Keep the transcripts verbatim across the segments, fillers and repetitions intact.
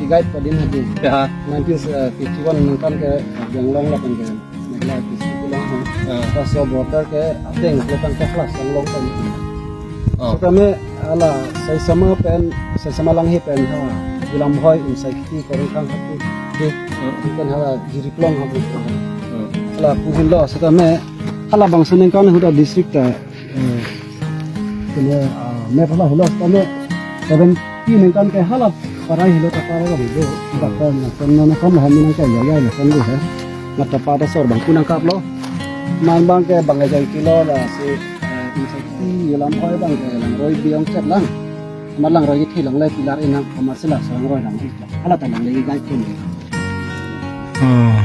Guide padin hadi. Ya. Nineteen fifty-one ningkan ke Anglong lapen ke Meghalaya district along ha. Ya. Laso border ke ateng ke tang ke kelas Anglong kan. Oh. Setame hala Saisama pen, Saisama Langhi pen ha Bilam Hoi in Saikti Korongkhang hati. Di Hmm. kan hala Jiriplong ha. Hmm. Hala pu henlo setame halabangso ningkan huda district ta eh, kene, ah, map hala hulo setame seventy ningkan ke hala parai helo ta parai bang do. Doctor na kon na kon ha mi nang ke ya ya na kon do he. Ngat ta pa ta sor bang kunang kap lo. Man bang ke bang ajai kilo la si, eh, in Saikti Bilam Hoi bang ke Langroi biong chet lang. Mar Langroi ke thi lang le pilar inang koma sila sa Langroi lang. Hala ta lang le guide pun. Oh.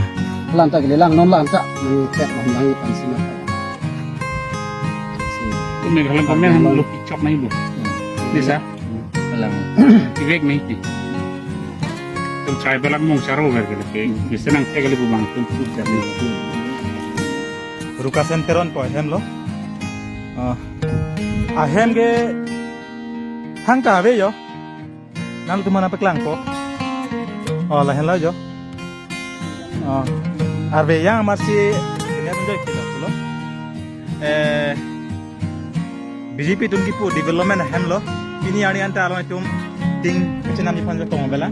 Hala ta ke le lang non lang ta. Nang pet lang lang ipan sila. Tum Meghalaya government hum log ki chop nahi bo. Disa? Alang. Ivek nahi ki. Tum tribal ang mong charo ver ke lake. Bisa nang tek kali bumang tum tum charo. Rukasen Teron po ahem lo. Ah. Ahem ke thangta ave yo. Nangtum aphan nangpaklangpo. Oh, lahenlo jo. Oh. Arve yang masi ini apa jo kilo kilo. Eh, B J P atum kipu development ahem lo. Pini arni anta along itum ting kachenam ipan jo tong bela.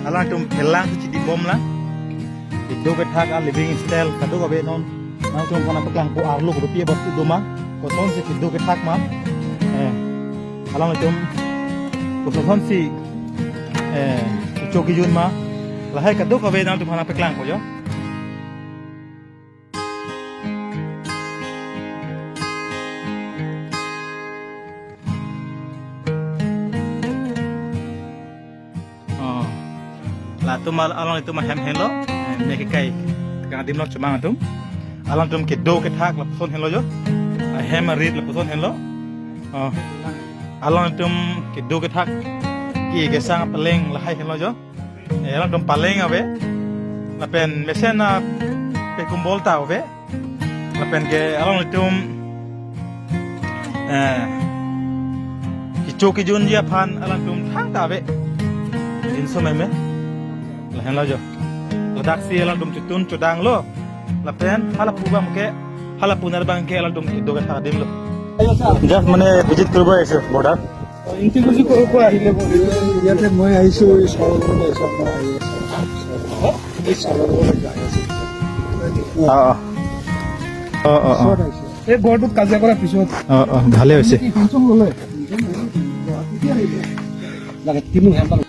Along itum phelang si chidi bom la. Kedo kethak a living style kadokave non. Nangtum aphan nangpaklangpo arlo rupiah batu doma. Kosonsi kedo kethak ma. Eh. Along itum kosonsi, eh, kecho kejun ma. Lahai kadokave nangtum aphan nangpaklangpo jo. Oh. Latum al-, along itum ahem henlo. Eh, me kekai. Kang adim lo chomang atum. Along itum kedo kethak lapuson henlo jo. Ahem arit lapuson henlo. Oh. Along itum kedo kethak. Ke kesang paleng lahai henlo jo. Eh, along itum paleng ave. Lapen mesen a pekumbol ta ave. Lapen ke along itum, eh, kecho kejunji aphan along itum thangta ave. Inso meme. Lahenlo jo. Ladak si along itum chotun chodang lo. Lapen hala pu bang ke, hala pu nar bang ke along itum kedo kethak adim lo. Just mane visit koribo ahise border. Integration ক'ৰ পৰা আহিলে বুলি? ইয়াতে মই আহিছোঁ, এই চাউললৈ আহিছোঁ, আপোনাৰ আহি আছে। এই চাউললৈ যাই আছে। অ, অ। অ, অ, অ। ওচৰত আহিছে। এই ঘৰটোত কাজিয়া কৰাৰ পিছত অ, অ, ভালে হৈছে। কি পেঞ্চন ল'লে? কেতিয়া আহিলে? লাগে তিনি হেজাৰ।